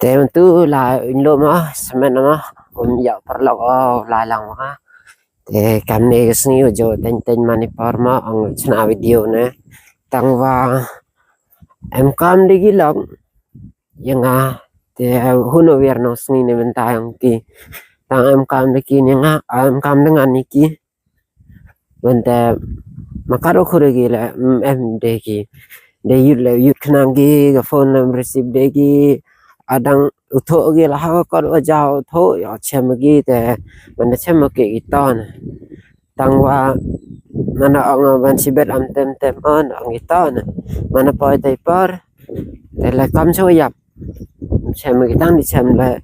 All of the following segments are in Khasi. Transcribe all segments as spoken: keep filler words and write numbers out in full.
Te mynta la ing lo ma semen ma um ïa paralok o la lang ma. Te kam ne ka sngi u jo teng teng mani por ma ong chna video ne. Tang wa em kam de ki lok ïa nga. Te huno wiar no sngi ne mynta ïa ki. Tang em kam de ki ne nga em kam de nga ne ki. Mynta ma karo khure ki la em de ki. De yut la yut khnang ki ka phone la receive de ki. Adang utho ki la ha ka kor wa ja utho ïa chem ki te. Mynta chem ki ki ton. Tang wa mana ong ban sibet am tem tem on ong ki ton. Mana poi tai por. Te la kam so yap. Chem ki tang di chem le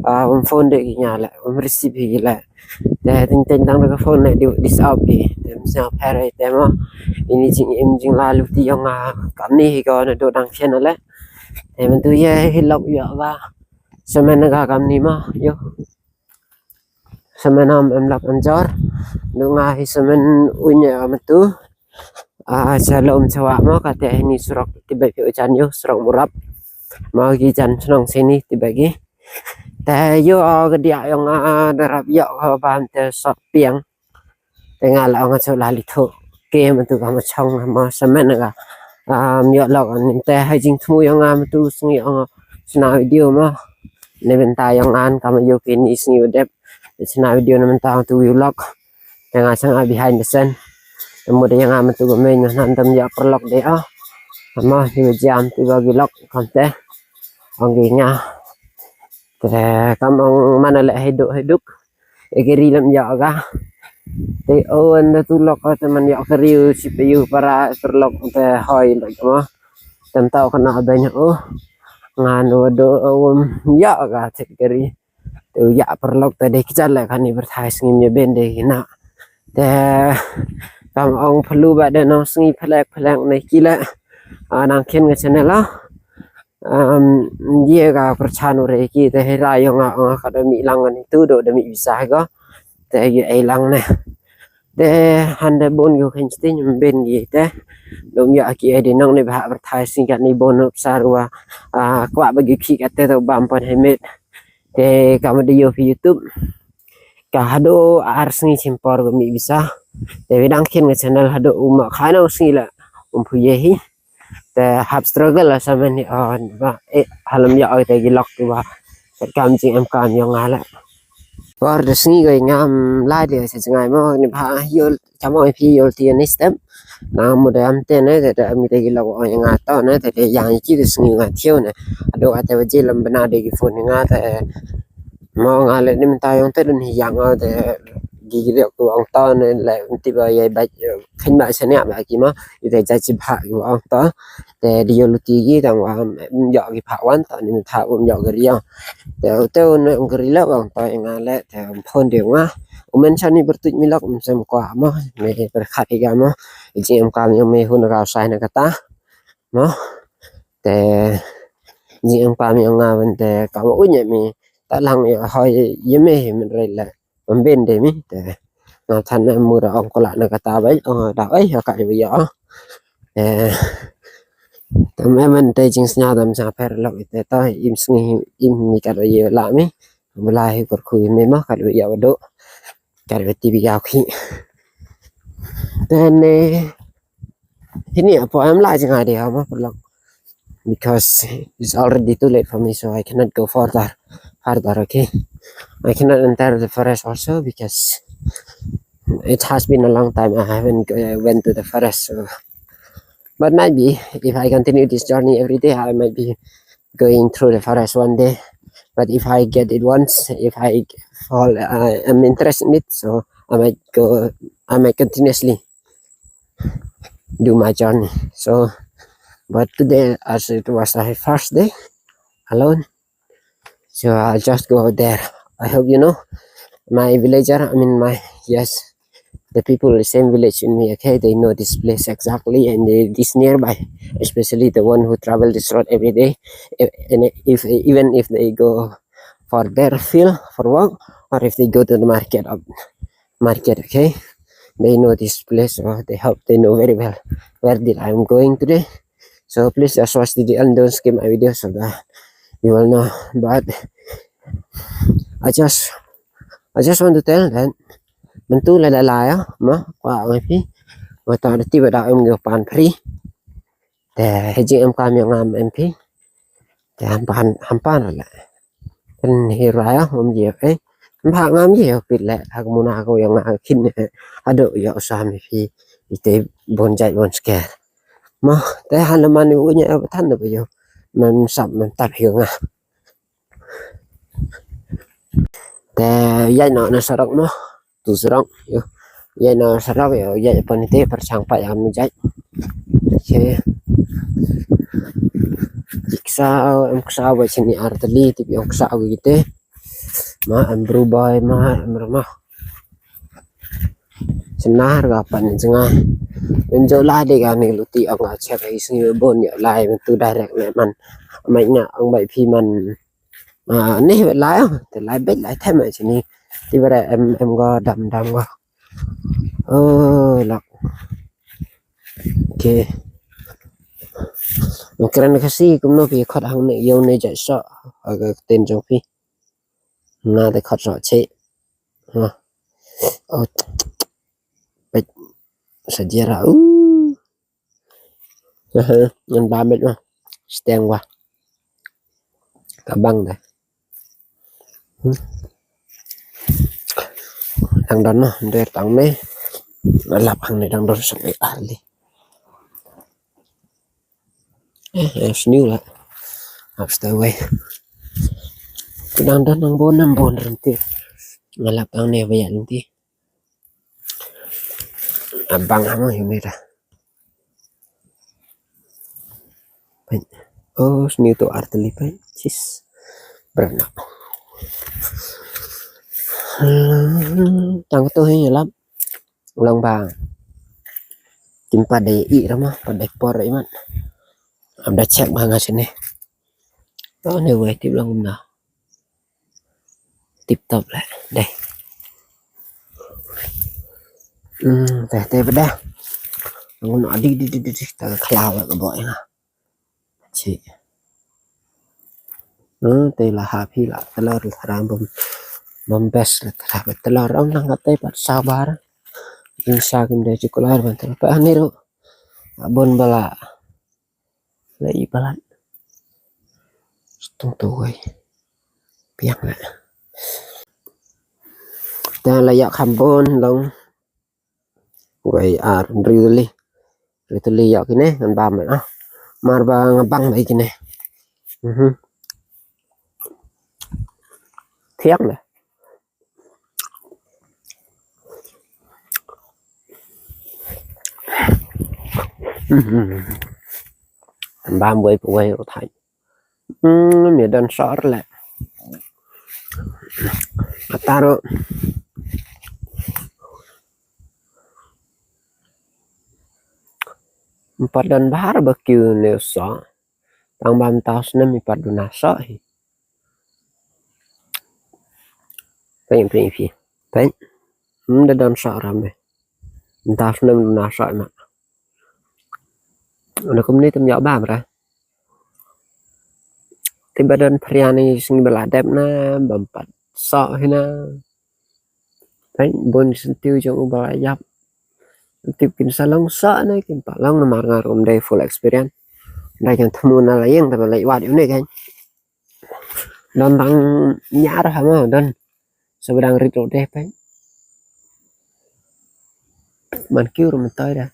um phone de ki nya le um receive ki le. Te ting ting tang de ka phone le di dis up ki. Te msa pere te ma ini jing im jing la lu ti yong a kam ni hi ko na do dang chen le. Te mynta ye hi lok yo ga semen ga kam ni ma yo. Semen am em lak em jor. Du nga hi semen unya am tu. Ah, shalom chawa ma kate ni surok tiba ki ujan yo surok murap. Ma ki jan chnong sini tiba ki. Te yo ah, ka dia yong ah, darap yo ka bam te sok piang. Te nga la nga chaw la li tho. Ke mynta ka ma chong ma semen ka. Am yo lok ni te hai jing thmu yong ah mynta sngi yong ah. Sna video ma. Ne benta yong an ka ma yo ke ni sngi u dep. Te sna video ne mynta tu yu lok. Te nga sang a behind the scene. Te mu de yong ah mynta ka men nan tam ya paralok de ah. Ma ni jam tu ba gi lok kam te. Ong gi nga. Te kam ong mana le hiduk hiduk. E kiri lam ya ga. Te o anda tu lok te man ya kiri u si pe yu para terlok te hoi lok ma. Tem tau kena abeng o. Ngan o do um ya ga te kiri. Te ya perlok te de kichal le kani berthai sngi me ben de kina. Te kam ong perlu ba de nong sngi pelek pelek ne kila. Anang kin nge channel la. Um, ye ga perchan ure ki te hera yong a ong ka da mi lang ni tu do da mi bisa ga. Te ye ai lang ne. Te hande bon yo khen stin ben ye te. Dom ya ki ai de nong ne ba berthai sing ka ni bon up sarwa. Ah, kwa ba gi ki ka te to bam pan hemet. Te kam de yo fi YouTube. Ka hado ar sngi simpor go mi bisa. Te wedang kin nge channel hado uma khana sngi la. Um phu ye hi. Te hap struggle la samen ni on ba e halam ya oi te gi lok tu ba. Te kam jing em kam yong ala. Por de sngi go ngam la de se jngai mo ni ba yol chamo e phi yol ti ni step. Na mo de am te ne te te am te gi lok o nga to ne te te yang ki de sngi nga thiu ne. Ado ate ba ji lam bana de gi phone nga te. Mo nga le ni mynta yong te dun hi yang o te gi gi lok tu ong to ne le ti ba ye ba khin ba se ne ba ki mo. Ite ja chi ba ki ong to. Te di yo luti gi tang wa yo ki pha wan to ni tha um yo ki ri yo. Te te un um ki ri la ong to nga le te um phone de nga. Um men chani bertuj mi lok um sem kwa mo me berkhat iga mo. Iji em kam yo me hun rau sai na kata mo. Te iji em kam yo nga wen te kam u nye mi ta lang yo hoi ye me men rei la. Mambin de mi te. Nga than na mu da ong kola na kata bai ong da oi ha ka de yo. Eh. Tam eman te jing snya dam sa per lok ite to im sngi im mi ka do ye la mi. Mula hi kor khu mi ma ka do ya do. Ka do ti bi ya khi. Then eh. Hini apo am la jing ade ha ma lok. Because it's already too late for me, so I cannot go further, further, okay? I cannot enter the forest also because it has been a long time I haven't uh, went to the forest. So. But maybe if I continue this journey every day, I might be going through the forest one day. But if I get it once, if I fall, uh, I'm interested in it, so I might go, I might continuously do my journey. So, but today, as it was my first day alone, so I'll just go there. I hope you know my villager. I mean, my yes, the people in the same village in me. Okay, they know this place exactly, and they this nearby, especially the one who travel this road every day. If, and if even if they go for their field for work, or if they go to the market of market, okay? They know this place, so they hope they know very well where did I'm going today. So please just watch the end, don't skip my video. So the Ïoh na bad. I just, I just want to tell that mynta la da lai ah, ma, kwah ong ïa phi. Nga ta da tip ba da em ngi pan free. Te ha jingem kam ïa nga em phi. Te ham pan, ham pan la. Kan hi raya um ye eh. Ba ngam ye pit le ha ka muna ka ïa nga khin eh. Ado ïa u sam ïa phi. Ite bon jait bon sker. Ma, te han la man u nya ba tan da ba ïoh. Man sap man tap hi nga. Te ïa na na sarok ma. Tu sarok ïoh. Ïa na sarok ïoh, ïa pan ite par chang pa ïa mi jait. Okay. Ksa, em ksa ba sini arteli tip ïa ksa wi te. Ma em bru bai ma em rama. Senar ga pan ni jngai. Em jo lai de ga ni luti ong ga chek ai sngi bon ïa lai mynta direct ne man. Mai nga ong bai phi man. Ah, ni lai ong te lai bet lai them ai sini. Ti bare em em ga dam dam ga. Oh, lak. Okay. Kren Khasi kumno phi khot hangne ïoh ne jait so. Aga ten jong phi. Nga te khot so che. Ha. Oh. Pet. Sajera. Uh. Ngan ba met ma. Steng wa. Ka bang da. Hmm. Dang don ma, nder tang ne. Lap hang ne dang don sang ai ali. Eh, eh, sniu la. Up stay away. Dang don nang bon nang bon renti. Ngalap tang ne ba ïa renti. Abang ama yumi da. Pen. Oh, sniu tu arteli pen. Sis. Berna. Tang tu hi lap. Ulang bang. Timpa dei i rama, pa dei por i man. Am da check bang sini. Oh, ni wei tip lang na. Tip top le. Dei. Hmm, teh teh beda. Ngun adi di di di di ta khlaw ka boy na. Chi. Hmm, te la ha phi la telor la thara bom. Bom bes la thara ba telor ong nang kate pat sabar. Insa kim dei chi kular ban telor pa ni ro. Abon bala. La i balat. Stung tu wei. Piang la. Ta la yak kham bon long. Wei ar ri tuli. Ri tuli yak kine ngan bam ah. Mar ba nga bang dei kine. Mhm. Thiang la. Mhm. Bam wei pa wei u thai. Hmm, mi don sor le. Ataro. Empat don bahar ba kiu ne so. Tang bam tau snem mi pat duna so hi. Peng peng phi. Peng. Hmm, da don so ram be. Tau snem duna so ma. Udah kumne tem yak bam ra. Tiba don priani sing bela dep na bam pat so hina. Peng bon sentiu jong u bela yap. Tip kin sa long so na kin pa long na mar ngar um dei full experience. Dei kan thmu na la yang ta ba lei wat yu ne kan. Don tang nyar ha ma don. Sa ba dang rit ro deh pen. Man kiu ro mentai da.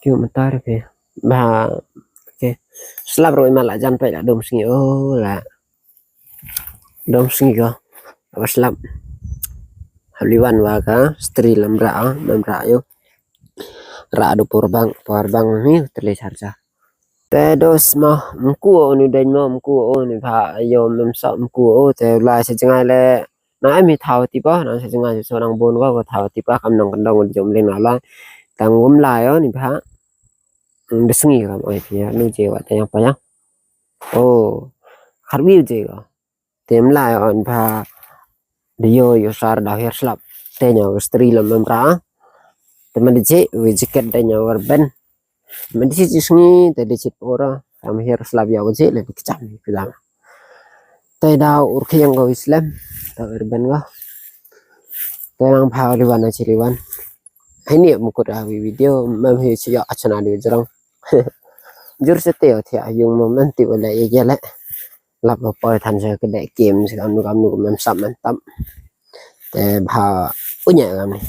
Kiu mentai da pe. Ba. Okay. Slap ro iman la jan pe la dom sngi oh la. Dom sngi ko. Apa slap. Haliwan wa ka stri lam ra, lam ra yo. Ra do power bank, power bank ni tele charger. Te dos mo mku o ni den mo mku o ni pha yo mem so mku o te la se jngai le. Na mi thaw ti pa, na se jngai so nang bon ko thaw ti pa kam nang kendong jom ling na la. Tang gum la yo ni pha. Desngi kam oi pia nu je wa te yang pa yang. Oh, kharbi je ko. Tem lai on pha. Dio yo sar da her slap. Te nyaw stri lam lam ra. Te man je wi jacket da nyaw war ben. Mynta shi chi sngi te dei shi por, tam hiar slap ïa u ji le bi kjam kjam. Te da ur khiang ko islem, te ur ben ko. Te nang pha liwan na chi liwan. Hai ni mukut ha wi video, mem hi chi ïa achana di jrong. Jur se te o thia yung mo men ti wala ye ye le. Lap ko por than se ke de game se kam nu kam nu mem sap men tam. Te bha unya kam ni.